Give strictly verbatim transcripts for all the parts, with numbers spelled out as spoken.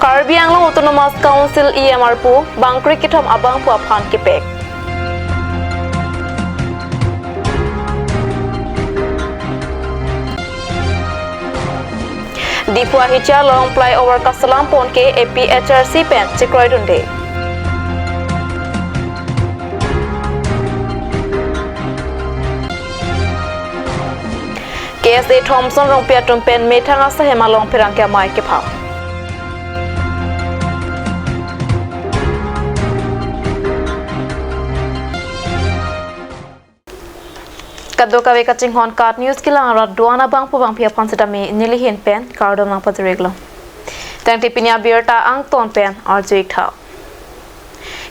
Karbi Anglong Autonomous Council E M arpu bangkroi kethom abangphu aphan kepek. Diphu ahithi along flyover kaselam pon ke A P H R C pen chekroidunde. K S A Thomson Rongpi atum pen methang asahem along pherangke amei kephang. Kadokave kachinghon KAT News kelang arat do-an abangphu bangphi aphan sitame neli ahin pen kardom nangpajir-iklo. Tangte pini abirta angton pen arju-ik tha.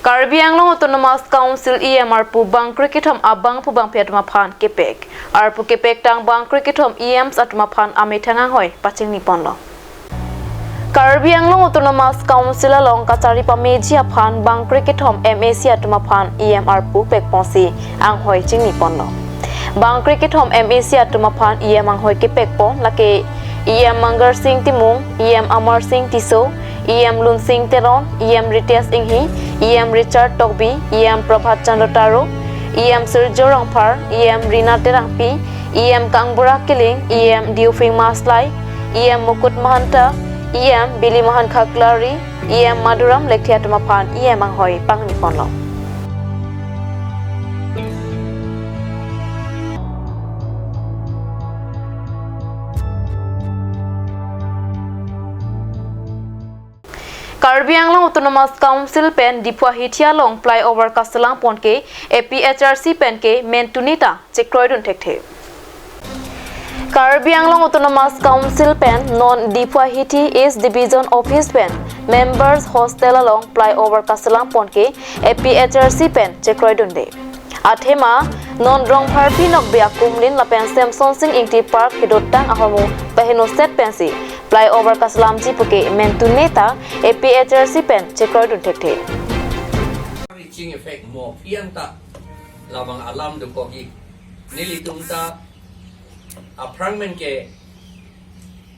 Karbi Anglong Autonomous Council E M arpu bangkroi kethom abangphu bangphi atum aphan kepek. Arpu kepektang bangkroi kethom E Ms atum aphan amethang anghoi pachingni ponlo. Karbi Anglong Autonomous Council along kachari pameji aphan bangkroi kethom M A C atum aphan E M arpu pekponsi anghoi chingni ponlo. Bangkroi kethom M A C atum aphan E M anghoi kepekpon lake E M Mangar Singh Timung, E M Amar Singh Tisso, E M Lunsing Teron, E M Ritesh Enghi, E M Richard Tokbi, E M Prabhat Chandra Taro, E M Surjya Rongphar, E M Rina Terangpi, E M Kangbura Killing, E M Diuphing Maslai, E M Mukut Mahanta, E M Bili Mohan Khaklari, E M Madhuram Lekthe atum aphan E M anghoi pangni ponlo. Karbi Anglong Autonomous Council pen Diphu ahithi along flyover kaselam pon ke A P H R C pen ke mentuni ta chekroidun thekthe. Karbi Anglong Autonomous Council pen non Diphu ahithi East Division Office pen Members Hostel along flyover kaselam pon ke A P H R C pen chekroidunde. Athema non Rongpharpi Nokbe Akumlin lapen Semson Sing Ingti Park kedotang ahormu pahenoset pensi flyover kaselamji puke mentune ta A P H R C pen chekroidun thekthe. Reaching effect mo piang ta labang alam dokokji. Nelitum ta aphrang pen ke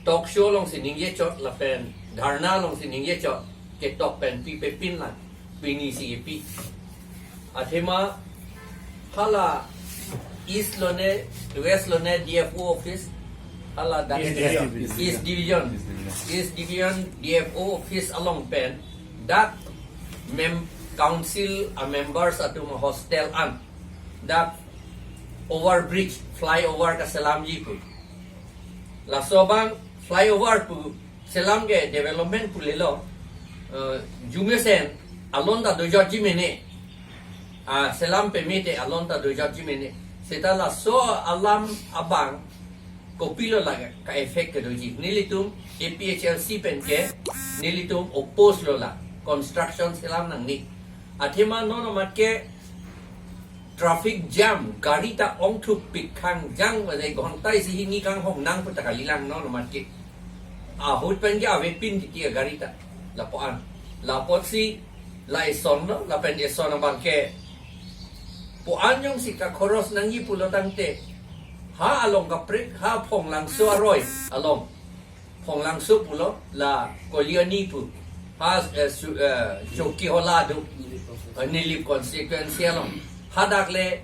talk show alongsi ningje chot lapen dharna alongsi ningje chot ketok pen pipe pinlang, pinisi kepi. Athema hala East lone, West lone D F O office, hala dak East Division. East Division. East Division. East Division D F O office along pen dak mem-, council a members atum hostel an dak overbridge, flyover kaselamji pu. Laso abang flyover pu selam ke development pulelo, eh, jumesen alon ta dojotji mene. Ah, selam pemete alon ta dojotji mene. Seta laso alam abang kopilo la ka-effect kedoji. Nelitum A P H L C pen ke nelitum oppose lo la construction selam nangne. Athema non amat ke traffic jam, gari ta ongthup pik khangjang, wajai ghonta isi hini kanghong nang pu ta kalilang non amat ke. Ahut pen ke avepin titi gari ta. Lapu-an. Lapotsi la eson lo, lapen eson abang ke pu-an jongsi kakhoros nangji pulo tangte, ha along kaprek, ha Phonglangso aroi along. Phonglangso pulo la Kolioni pu. Ha, eh, su-, eh, Chokihola do. Eh, Nilip constituency along. Hadak le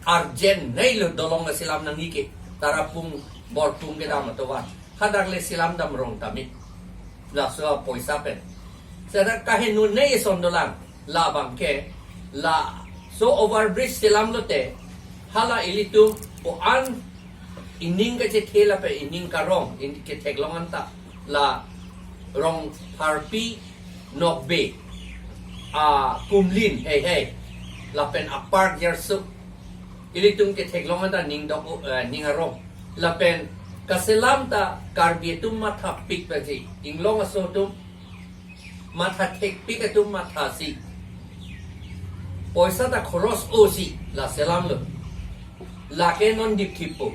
urgent nei lo dolong le selam nangji ke. Tarapung, Borpung kedam atovar. Hadak le selam dam rong tame. Laso apoisa pen. Seta kaheno nei eson dolang. Labang ke, laso overbridge selam lote, hala ilitum pu-an ining kachethe lapen ining karong, in ketheklong anta, la Rongpharpi Nokbe Akumlin heihei, lapen a-park jarso, ilitum ketheklong anta ning dok, eh, ning arong. Lapen kaselam ta Karbi atum matha pik paji. Inglong aso atum matha thek pik atum mathasi. Poisa ta khoros-o si la selam lo. Lake non dipthip po.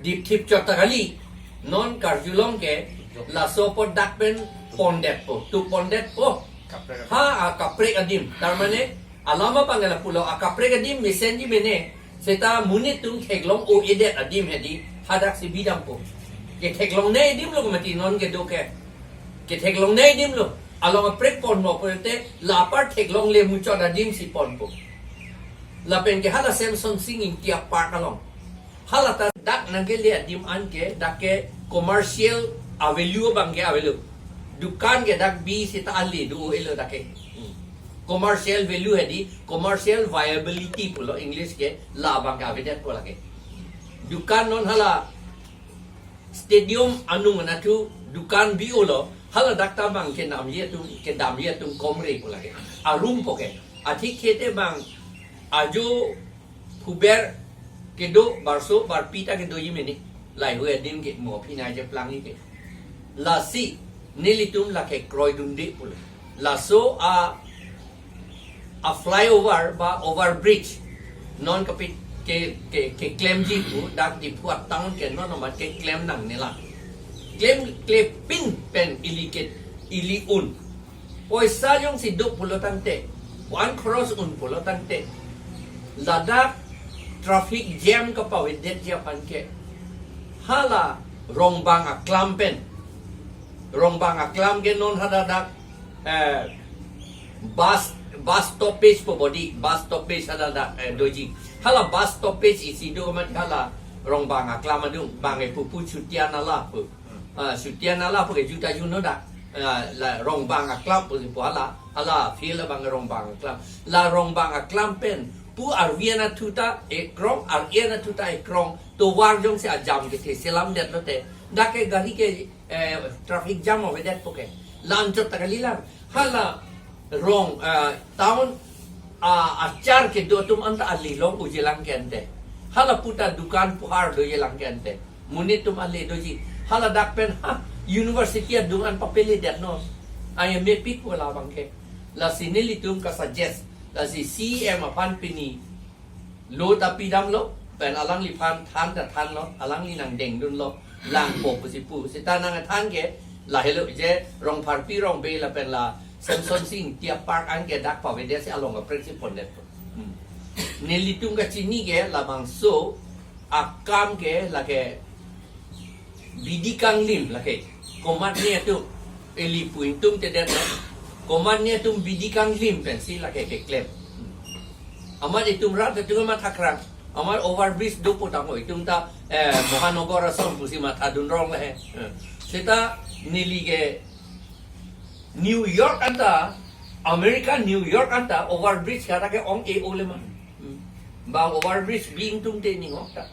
Dipthip chot ta kali. Non karjulong ke laso apot dak pen pondet po. Tu pondet po. Ha, a kaprek adim. Tar mane alam abang la pulo a kaprek adim mesenji mene. Seta monit atum theklong-o-edet adim hedi, hadak si bidampo. Ketheklongne adim lo mati non kedo ke. Ketheklongnei adim lo. Along aprek ponpo pulote la apar theklongle muchot adim si ponpo. Lapen ke hala Semson Sing Ingti a-park along. Hala ta dak nangkele adim an ke dak ke commercial a-value abang ke avelo. Dukan ke dak bi seta ale do-elo dak ke. Hmm. Commercial value hedi, commercial viability pulo English ke, labang ke avedetpo lake. Dukan non hala stadium anung anatthu dukan bi-olo, hala dak ta bang kenamji atum, kedamji atum komrepo lake. Arumpo ke. Athik khete bang ajo phuber kedo barso barpi ta kedoji mene. Lahei adim ke mo phinai je plangji ke. Lasi nelitum lake kroidunde pulo. Laso a, a flyover ba overbridge non kapit ke, ke, keklemji pu dak Diphu a-town ke non amat keklem nangne lang. Klem, klepin pen ili ke, ili un. Poisa jongsi do pulo tangte, pu-an khoros un pulo tangte, ladak traffic jam kapavedetji aphan ke hala Rongbang aklam pen. Rongbang aklam ke non hadadak, eh, bus, bus stoppage po bodi, bus stoppage hadadak, eh, doji. Hala bus stoppage isi do amat hala Rongbang aklam adung, bang e pupu Chutia Nala pu. Ah, Chutia Nala pu ke juta juno dak. Ah, la Rongbang aklam pu si pu hala, hala field abang Rongbang aklam. La Rongbang aklam pen pu arvi anatthu ta ekrong, ar-e anatthu ta ekrong, tovar jongsi ajam kethe selamdet lote. Dak ke gari ke, eh, traffic jam avedetpo ke. La anchot ta kalilang. Hala rong, eh, town a, achar kedo atum anta ale long ujelang ke ante. Hala puta dukan puhar dojelang ke ante. Monit atum ale doji. Hala dak pen ha university adung an papeledetnon. Ai mepik pu labang ke. Lasi nelitum kasuggest. Lasi C E M aphan pini lo ta pidamlo, pen alangliphan than ta thanlo, alangli nangdengdunlo, langpo pusi pu. Seta nangthan ke, lahelo je, Rongpharpi Rongbe lapen la Semson Sing Ingti a-park an ke dak pavedetsi along aprek si pondetpo. Hmm. Nelitum kachini ke, labangso akam ke, lake bidi kanglim lake. Komatne atum ili pu ingtungtedetlo. Komatne atum bidi kanglim pensi lake keklem. Amat itum rat atum amat hakrang. Amat overbridge dopo tanglo itum ta, eh, Mohanogor ason pusi mathadun rong le. Eh. Seta neli ke New York anta, America New York anta overbridge kata ke ong-e-o le ma. Hmm. Bang overbridge bi ingtungte ning ok ta.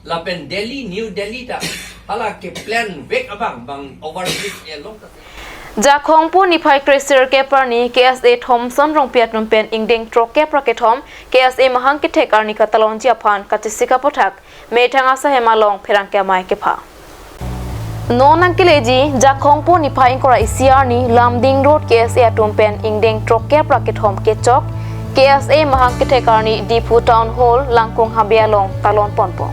Lapen Delhi, New Delhi ta. Hala keplan vek abang, bang overbridge e long ta. Jakhong pu niphai kre-sirkep arni K S A Thomson Rongpi atum pen ingdeng throkkep ra kethom K S A mahang kethek arni katalonji aphan kachesik aputhak Methang asahem along pherangke amei kepha. Non nangkeleji, Jakhong pu niphai ingkoi ra isi arni Lumding Road K S A atum pen ingdeng throkkep ra kethom kechok K S A mahang kethek arni Diphu Town Hall Langkung Habe along talon ponpo.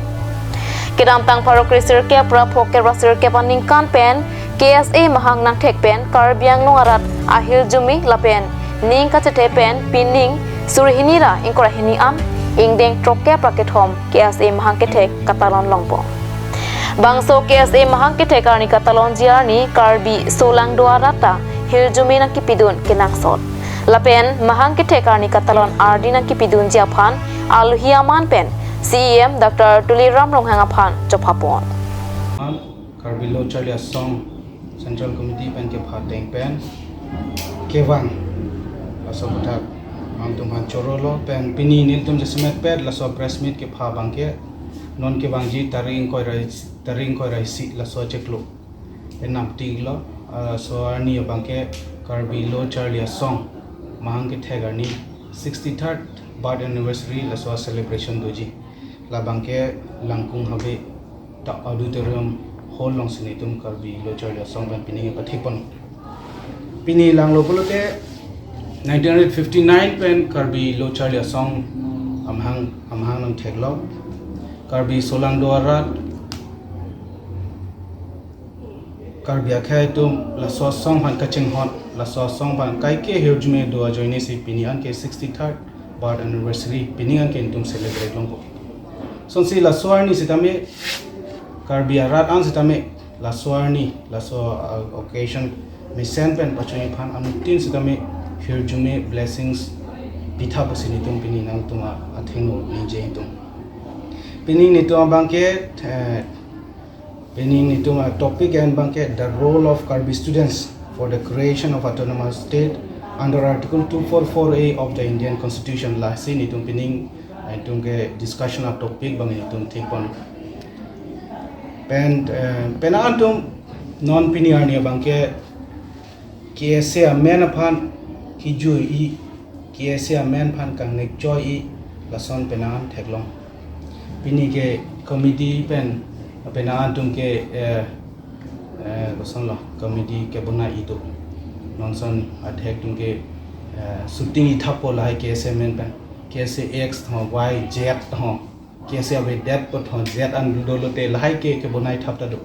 Kedamtang pharo kre-sirkep ra phokep ra sirkep aningkan pen K S A mahang nangthek pen Karbi Anglong arat ahirjume lapen ning kachethe pen pining suri hini ra ingkoi ra hini an ingdeng throkkep ra kethom K S A mahang kethek katalon longpo. Bangso K S A mahang kethek arni katalonji arni Karbi solangdo arat ta hirjume nangkipidun kenangsot. Lapen mahang kethek arni katalon ardi nangkipidunji aphan alohi aman pen C E M Doctor Tuliram Ronghang aphan chophapon. Karbi Lo Charli Asong Central Committee pen kepha ateng pen kevang laso aputhak nangtum aphan chorolo pen pini nelitum jasemet pet laso press meet kepha abangke non kevangji tarik ingkoi ra, tarik ingkoi ra isi laso chiklo enam tiklo, ah, laso arni abangke Karbi Lo Charli Asong mahang kethek arni sixty-third birth anniversary laso celebration doji. Labangke Langkung Habe ta auditorium hall alongsi nelitum Karbi Lo Charli Asong pen pining pathekpon. Pini langlo pulote nineteen fifty-nine pen Karbi Lo Charli Asong amahang, amahang nangtheklo. Karbi solangdo arat Karbi akhei atum laso asong aphan kachinghon, laso asong aphan kaike hirjume do ajoinesi pini anke sixty-third birth anniversary pini anke nelitum celebrate longpo. Sonsi laso arni sitame, Karbi arat an sitame, laso arni, laso, uh, occasion, mesen pen pachunji aphan anuttin sitame hirjume blessings pitha pusi netum pini nangtum a-, athengno ningje itum. Pini netum abangke, eh, pini netum a-topic an abangke the role of Karbi students for the creation of autonomous state under Article two four four A of the Indian Constitution, lasi netum pini netum ke discussion a-topic abang netum thekpon. Pen, eh, penang atum non pini arni abangke K S A amen aphan kejui-i, K S A amen aphan kangnek choi-i, lason penang theklong. Pini ke committee pen, penang atum ke, eh, eh, kosonlo, committee kebonai-i do. Non ason adhek atum ke, eh, shooting-i thappo lahai K S A amen pen. K S A X tho, Y, Z tho. K S A avedet pu tho, Z an dolote lahai ke kebonai thap ta do.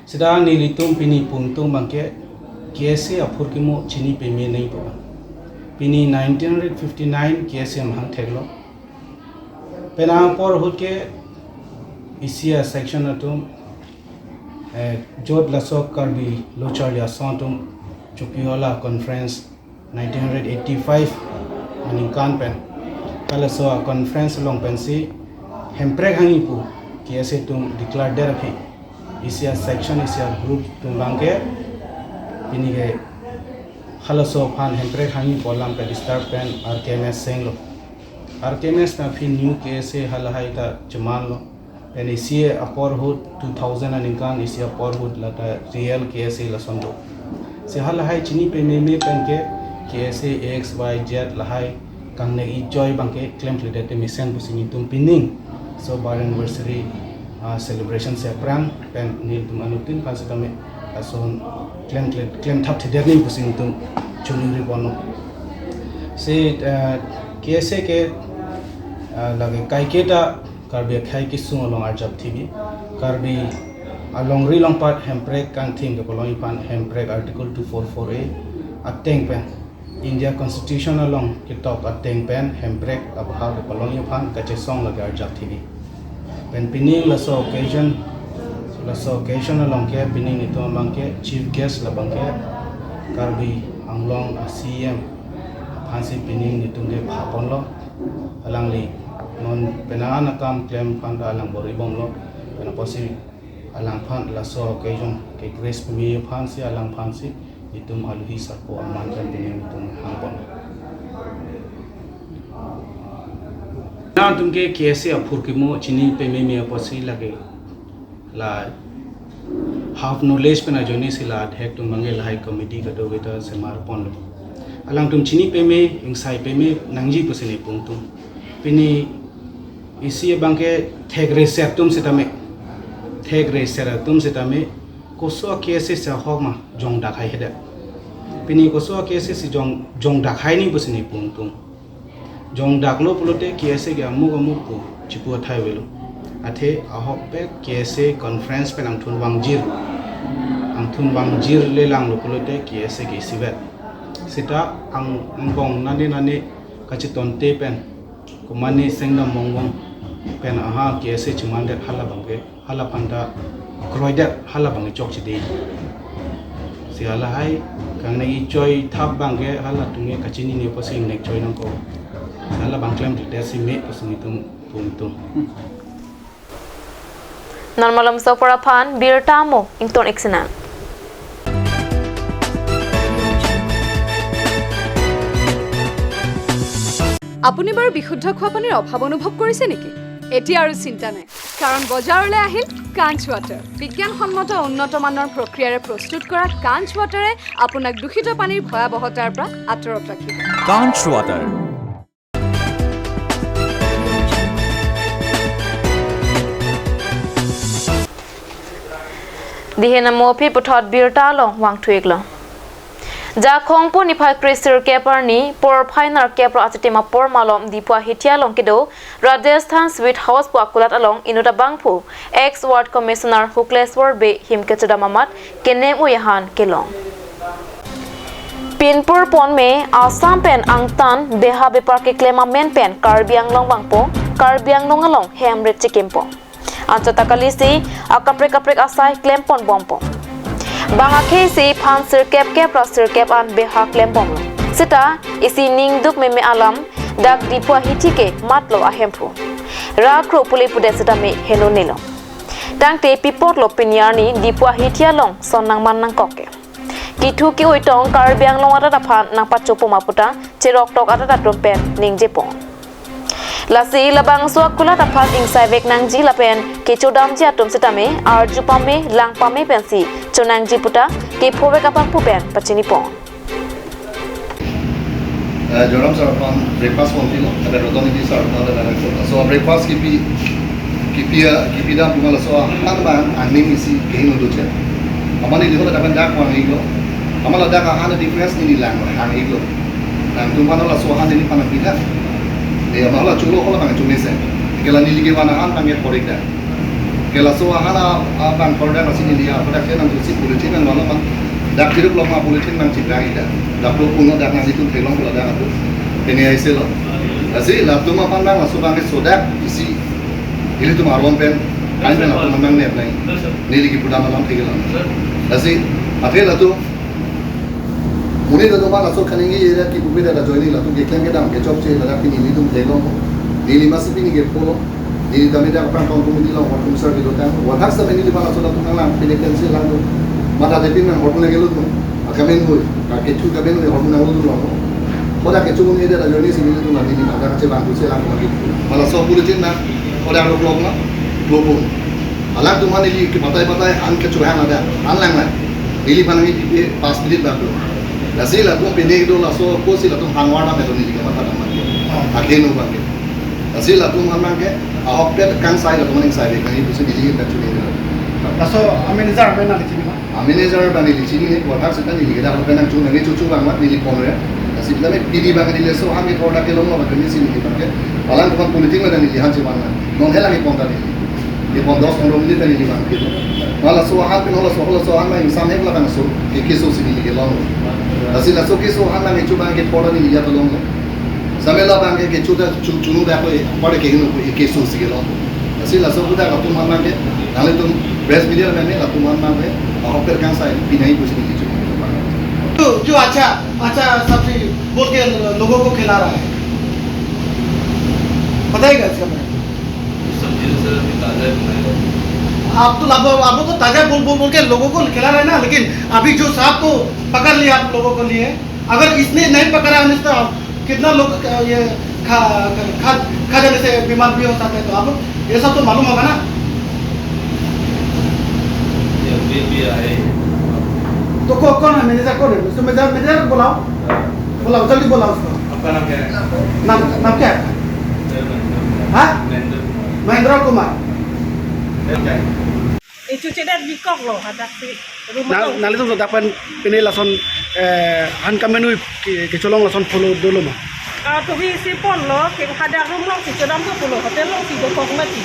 Seta nelitum pini pu netum abangke K S A aphurkimo chini peme nangpo. Pini nineteen fifty-nine K S A amahang theklo. Penang apor ahut ke isi a-section atum, eh, jot laso Karbi Lo Charli Asong atum Chokihola Conference nineteen eighty-five aningkan pen, halaso a-conference along pensi Hemprek hangji pu K S A atum declare det aphi, isi a-section, isi a-group atum abangke pini ke halaso aphan Hemprek hangji pu alam ke disturb pen R K M S senglo. R K M S pen aphi new K S A halahai ta chemanlo. Pen isi apor ahut two thousand aningkan isi apor ahut lata real K S A lason do. Si halahai chini pememe pen ke K S A X Y Z lahai kangnek-i choi abangke klemkledet te mesen pusi netum pining. So bar anniversary, ah, celebration si aphrang pen netum anuttin aphan sitame lason klem, klem, klem thap thedet nangji pusi netum choningri ponlo. Si, eh, K S A ke, eh, lake kaiketa Karbi akhei kesung along arjap thibi. Karbi alongri along pat Hemprek kangthim kepalongji aphan Hemprek Article two four four A ateng pen, India Constitution along ketok ateng pen Hemprek abahar kepalongji aphan kachesong lake arjap thibi. Pen pining laso occasion, laso occasion along ke pining netum abangke chief guest labangke Karbi Anglong a-C E M aphansi pining netum ke phaponlo. Alangli non penang akam klem aphan ta alang bor-ibomlo. Pen apotsi alangphan laso occasion ke grace peme aphansi alangphansi netum aluhi sarpo aman pen pining netum hangpon. Nangtum ke K S A aphurkimo chini pememe apotsi lake la half knowledge pen ajoine si la adhek atum abangke lahai committee kadokave ta semar ponlo. Alangtum chini peme, ingsai peme nangji pusi ne pu netum. Pini isi abangke thekre ser atum sitame, thekre ser atum sitame koso K S A si ahok ma jongdak haihedet. Pini koso K S A si jong, jongdak hai nangji pusi ne pu netum. Jongdaklo pulote K S A ke amuk amuk pu chipu athai avelo. Athe ahokpet K S A conference pen angthun vangjir, angthun vangjir le langlo pulote K S A ke isivet. Seta ang, angbong nane nane kachetonte pen, komane sengdam mongmong pen aha K S A chemandet hala abangke, hala aphan ta kroidet, hala abangke chokchedetji. Si halahai kangnek-i choi thap abangke halatum ke kachinine apotsi ingnek choi nangkok. Hala abang klemkledet si me pusi netum pu netum. Non malom sopor aphan birta mo ington iksinang. আপুনি বাৰু বিশুদ্ধ খোৱা পানীৰ অভাৱ অনুভৱ কৰিছে নেকি? এতিয়া আৰু চিন্তা নাই, কাৰণ বজাৰলৈ আহিল কাঞ্চ ৱাটাৰ। বিজ্ঞানসন্মত উন্নত মানৰ প্ৰক্ৰিয়াৰে প্ৰস্তুত কৰা কাঞ্চ ৱাটাৰে আপোনাক দূষিত পানীৰ ভয়াৱহতাৰ পৰা আঁতৰত ৰাখিব। কাঞ্চ water. Dihe namo aphi puthot birta along vangthu-iklo. Jakhong pu niphai kre-sirkep arni porphai nerkep ra achitim apor malom Diphu ahithi along kedo Rajasthan Sweet House pu akulat along inut abangphu ex Ward Commissioner Hukleswar Bey him kechedam amat kenem-ui ahan kelong. Pinpur ponme Assam pen angtan beha bepar keklem amen pen Karbi Anglong vangpo, Karbi Anglong along hem ret chekimpo. Anchot ta kalisi akaprek kaprek asai klempon bompo. Bang akhei si iphan sirkep kep ra sirkep an beha klembomlo. Seta isi ningduk meme alam dak Diphu ahithi ke matlo ahemphu. Ra kro pule pudet setame henonelo. Tangte pi apotlo pini arni Diphu ahithi along son nangman nangkok ke. Kithu ke-oi tong Karbi Anglong arat aphan nangpachopoma puta cheroktok arat atum pen ningjepon. Lasi labangso akulat aphan ingsaivek nangji lapen kechodamji atum setame arju pame lang pame pensi chonangji puta kephovek abangphu pen pachinipon. Eh, Joram sir aphan breakfast pon pilo, ada roton ini sir aphan ada langsung. So breakfast kipi, kipi, kipi dam puma laso ahan bang angning isi kehin uduche. Amani liho ada kan dak wang iglo. Amala dak ahan difference ini lang hang iglo. Nangtum phan laso ahan ini phan pida. Dia amala chulo hola bang chumesen. Kela neli ke wana ahan bang ya korek dak. Ke laso ahan a, abang korek dak lasi neli a, kodak ke nangtusi bulletin nang wala man. Dak tiruk lok ma bulletin nangchiplang ida. Dak lo puno dak nanglitum theklong pula dak atu. Ini aise lo. Lasi latum aphan bang laso bang ke sodak isi. Ilitum aron pen. Kain pen latum nang nep nai. Neli kipu dam alam theklo. Lasi athe latum Muni ta doman laso kaningje area kipu pen ta join latum keklem kedam kechokche ladak pini nelitum theklong. Neli masi pini kepolo. Neli tame dak aphrang town committee along hortum sar kilo tang. Wathak sa neli bang laso latum nanglang pini pensi lang tu. Mata depin nang hortum nang kelo tu. Akamen goi. Ka kechu kamen goi hortum nang lo tu long. Kodak kechu muni area ta join si nelitum neli mata kache bang tu se lang lagi. Mala so pulutin na. Kodak rok lok na. Dua puluh. Alangtum aphan neli ke batai batai an kechurang ada, an lang lang. Neli aphan nangji pipe pas minute bak do. Lasi latum pini do laso kosi latum hanwar na melo neli ke matha dam ke. Akhenu bang ke. Lasi latum aphan bang ke, ahok pet kangsai latum aning sai bek nangji pusi neli ke chuni. Laso a manager amen nangli chini ma? A manager bang neli chini ne, wathak seta neli ke dak pen nangchu nangji chuchu bang mat neli pon re. Lasi pila me pini bang neli laso ahan ke thor dak kelong lo bang neli chini bang ke. Alangtum aphan politik ma neli han chevang na. Non helang ipon ta neli. Ipon dos pondro minute ta neli bang kilo. Ma laso ahan pen laso, laso ahan ma ingsam hek labangso. Ke keso si neli kelong. Lasi laso keso ahan ma neli chubang ke photo neli ya tolong. Samela bang ke kecho ta chu, chunu dak ko, pore ke hinu ko, keso si kelong. Lasi laso kuda latum aphan ke, nanglitum press media meme latum aphan ke, ahok pet kangsai pinai pusi neli chu. जो, जो अच्छा, अच्छा सब्जी बोल के लोगों को खिला रहा है, बताइएगा इसका बारे में। सब चीज़ें सर अभी ताज़ा ही बनाए हैं। आप तो, आप, आप लोग तो ताज़ा बोल, बोल, बोल के लोगों को खिला रहे हैं ना, लेकिन अभी जो सांप को पकड़ लिया आप लोगों को लिए, अगर इसने नहीं पकड़ा हमने तो कितना लोग, अ, ये खा, खा, खा जाने से बीमार भी हो सकते हैं, तो आप लोग ये सब तो मालूम होगा ना? ये अभी भी आए। तो को-, कौन है मैनेजर, कौन है? उसको मैनेजर, मैनेजर बुलाओ। हाँ। बुलाओ, जल्दी बुलाओ उसको। आपका नाम क्या है? नाम, नाम क्या है? सर, महेंद्र कुमार। हाँ? महेंद्र कुमार। महेंद्र कुमार। सर, क्या है? Kecho chedet bikoklo hadak si. Room Na, along. Nanglitum ladak pen pini lason, eh, han kamenui ke, kecholong lason follow dolo ma? Ah, to isi ponlo, ke hadak room along si chodam do pulo, hotel along si dokok mati.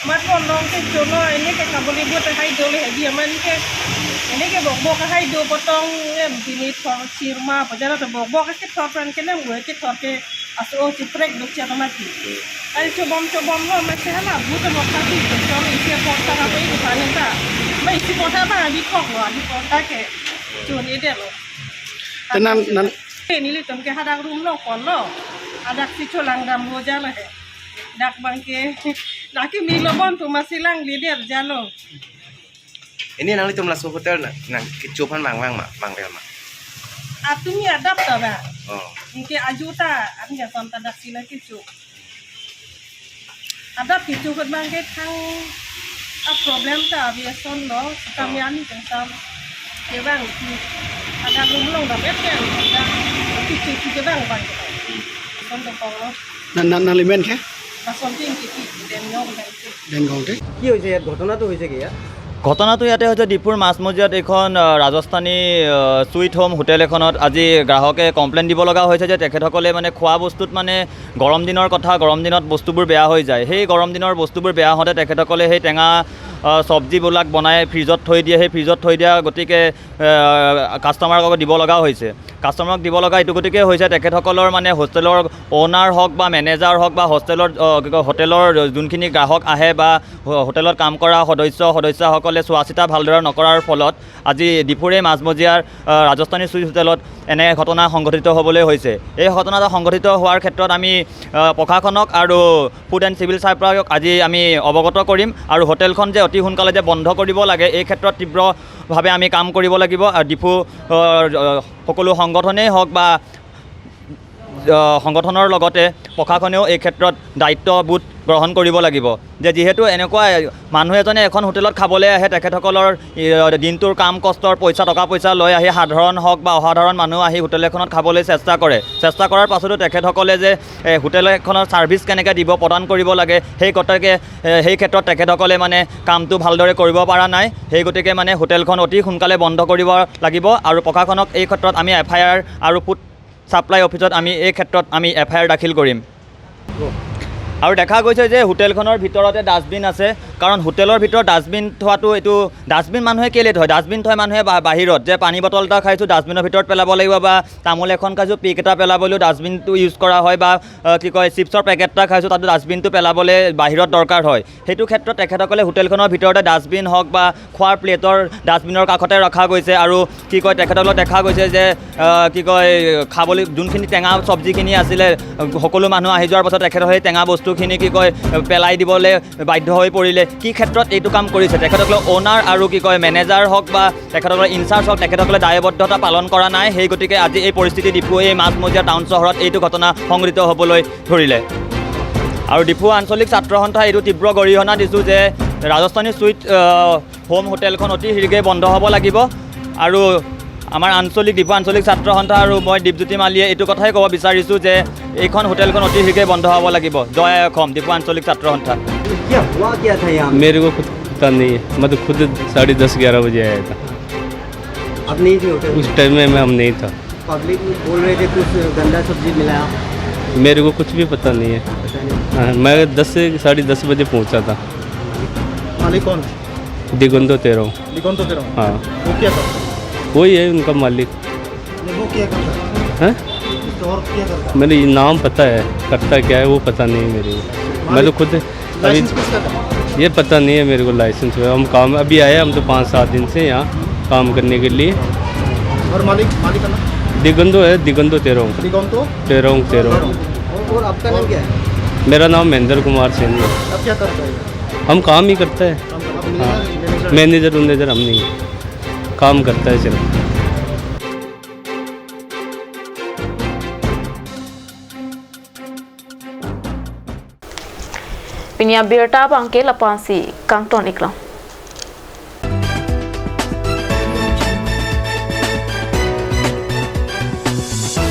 Mat ponlo kecho lo, ini ke kaboli buat hai dole, hadi aman ke, ini ke bokbok hai do potong, em, bini thor chirma, pajara to bokbok ke thor pran ke nem gue ke thor ke Aso chiprek do chet mati. Ai chobom chobom lo masi hala but mo kati to chom isi porta ka pai di panen ta. Ba isi porta ba di kok lo, di porta ke chun ide lo. Te nan, nan. Nelitum ke hadak room along ponlo. Hadak si cholang dam lo jalo he. Dak bang ke. Laki mi lo bon tu masi lang leader jalo. Ini nanglitum laso hotel na, nang kecho aphan mang mang ma, mang rel ma. Atumi adap ta ba. Oh. Anke aju ta, anke son ta dak sila kecho. Adap kecho kot bang ke thang a problem ta aviation lo, kami Oh. Ani teng sam. Ke bang ki. Ada gumlong da bet ke, ada kecho kecho bang bang. Son to kong lo. Nan, nan, nanglimen ke? Lason tin ki ki, den nyong bang. কি হৈছে ইয়াত? ঘটনাটো হৈছে কি ইয়াত? ঘটনাটো ইয়াতে হৈছে ডিফুৰ মাজমজিয়াত এইখন, আহ, ৰাজস্থানী, আহ, চুইট হোম হোটেল এখনত আজি গ্ৰাহকে কমপ্লেইন দিব লগা হৈছে যে তেখেতসকলে মানে খোৱা বস্তুত মানে গৰম দিনৰ কথা, গৰম দিনত বস্তুবোৰ বেয়া হৈ যায়। সেই গৰম দিনৰ বস্তুবোৰ বেয়া হওঁতে তেখেতসকলে সেই টেঙা আহ, চব্জিবিলাক বনাই ফ্ৰিজত থৈ দিয়ে, সেই ফ্ৰিজত থৈ দিয়া গতিকে, আহ, কাষ্টমাৰক দিব লগা হৈছে। কাষ্টমাৰক দিব লগা এইটো গতিকে হৈছে, তেখেতসকলৰ মানে হোটেলৰ অ'নাৰ হওক বা মেনেজাৰ হওক বা হোটেলৰ, আহ, কি কয়, হোটেলৰ যোনখিনি গ্ৰাহক আহে বা হো-, হোটেলত কাম কৰা সদস্য সদস্যাসকলে চোৱা চিতা ভালদৰে নকৰাৰ ফলত আজি ডিফুৰ এই মাজমজিয়াৰ, আহ, ৰাজস্থানী চুইট হোটেলত এনে ঘটনা সংঘটিত হ'বলৈ হৈছে। এই ঘটনা এটা সংঘটিত হোৱাৰ ক্ষেত্ৰত আমি, আহ, প্ৰশাসনক আৰু ফুড এণ্ড চিভিল ছাপ্লাইক আজি আমি অৱগত কৰিম আৰু হোটেলখন যে অতি সোনকালে যে বন্ধ কৰিব লাগে, এই ক্ষেত্ৰত তীব্ৰভাৱে আমি কাম কৰিব লাগিব। আৰু ডিফু, আহ, সকলো সংগঠনেই হওক বা, আহ, সংগঠনৰ লগতে প্ৰশাসনেও এই ক্ষেত্ৰত দায়িত্ববোধ গ্ৰহণ কৰিব লাগিব যে যিহেতু এনেকুৱা মানুহ এজনে এখন হোটেলত খাবলৈ আহে, তেখেতসকলৰ, আহ, দিনটোৰ কাম কষ্টৰ পইচা, টকা পইচা লৈ আহি সাধাৰণ হওক বা অসাধাৰণ মানুহ আহি হোটেল এখনত খাবলৈ চেষ্টা কৰে। চেষ্টা কৰাৰ পাছতো তেখেতসকলে যে, এ, হোটেল এখনৰ ছাৰ্ভিচ কেনেকৈ দিব, প্ৰদান কৰিব লাগে, সেই গতিকে, এ, সেই ক্ষেত্ৰত তেখেতসকলে মানে কামটো ভালদৰে কৰিব পৰা নাই। সেই গতিকে মানে হোটেলখন অতি সোনকালে বন্ধ কৰিব লাগিব আৰু প্ৰশাসনক এই ক্ষেত্ৰত আমি এফ আই আৰ আৰু ফুড ছাপ্লাই অফিচত আমি এই ক্ষেত্ৰত আমি এফ আই আৰ দাখিল কৰিম। আৰু দেখা গৈছে যে হোটেলখনৰ ভিতৰতে ডাষ্টবিন আছে, কাৰণ হোটেলৰ ভিতৰত ডাষ্টবিন থোৱাটো, এইটো ডাষ্টবিন মানুহে কেলে থয়? ডাষ্টবিন থয় মানুহে বা-, বাহিৰত যে পানী বটল এটা খাইছোঁ, ডাষ্টবিনৰ ভিতৰত পেলাব লাগিব, বা তামোল এখন খাইছোঁ, পিক এটা পেলাবলৈও ডাষ্টবিনটো ইউজ কৰা হয়, বা, আহ, কি কয়, চিপছৰ পেকেট এটা খাইছোঁ, তাতো ডাষ্টবিনটো পেলাবলৈ বাহিৰত দৰকাৰ হয়। সেইটো ক্ষেত্ৰত তেখেতসকলে হোটেলখনৰ ভিতৰতে ডাষ্টবিন হওক বা খোৱাৰ প্লেটৰ ডাষ্টবিনৰ কাষতে ৰখা গৈছে আৰু কি কয়, তেখেতসকলক দেখা গৈছে যে, আহ, কি কয়, খাবলৈ যোনখিনি টেঙা চব্জিখিনি আছিলে, সকলো মানুহ আহি যোৱাৰ পাছত তেখেতসকলে সেই টেঙা বস্তুখিনি কি কয়, পেলাই দিবলৈ বাধ্য হৈ পৰিলে। কি ক্ষেত্ৰত এইটো কাম কৰিছে? তেখেতসকলৰ অ'নাৰ আৰু কি কয়, মেনেজাৰ হওক বা তেখেতসকলৰ ইনচাৰ্জ হওক, তেখেতসকলে দায়বদ্ধতা পালন কৰা নাই। সেই গতিকে আজি এই পৰিস্থিতি ডিফু এই মাজমজিয়া টাউন চহৰত এইটো ঘটনা সংঘটিত হ'বলৈ ধৰিলে। আৰু ডিফু আঞ্চলিক ছাত্ৰ সন্থাই এইটো তীব্ৰ গৰিহণা দিছোঁ যে ৰাজস্থানী চুইট, আহ, হোম হোটেলখন অতি শীঘ্ৰে বন্ধ হ'ব লাগিব। আৰু আমাৰ আঞ্চলিক, ডিফু আঞ্চলিক ছাত্ৰ সন্থা আৰু মই দীপজ্যোতি মালিয়ে এইটো কথাই ক'ব বিচাৰিছোঁ যে এইখন হোটেলখন অতি শীঘ্ৰে বন্ধ হ'ব লাগিব। জয় আই অসম, ডিফু আঞ্চলিক ছাত্ৰ সন্থা। क्या हुआ, क्या था यहाँ? मेरे को खुद पता नहीं है, मैं तो खुद साढ़े दस ग्यारह बजे आया था। आप नहीं थे होटल उस में? टाइम में, मैं, हम नहीं था। पब्लिक बोल रहे थे कुछ गंदा सब्जी मिलाया। मेरे को कुछ भी पता नहीं है। पता नहीं। हाँ, मैं दस से, साढ़े दस बजे पहुंचा था। मालिक कौन है? दिगंतो तेरो। दिगंतो तेरो? हाँ। वो क्या करता है? वही है उनका मालिक। नहीं, वो क्या करता है? हैं? स्टोर क्या करता है? मैंने ये नाम पता है, करता क्या है वो पता नहीं है मेरे को। मैं तो मालिक खुद अभी लाइसेंस किसका था? ये पता नहीं है मेरे को लाइसेंस वगैरह। हम काम अभी आए, हम तो पाँच सात दिन से यहाँ काम करने के लिए। और मालिक, मालिक का नाम? दिगंतो है, दिगंतो तेरोंग। दिगंतो? तेरोंग, तेरोंग। और, और आपका नाम क्या है? मेरा नाम महेंद्र कुमार सिंह है। आप क्या करते हैं? हम काम ही करते हैं। काम, आप हाँ। मैनेजर? मैनेजर उनेजर हम नहीं हैं। काम करता है सिर्फ। Pini abirta abangke lapu-ansi kangton iklo.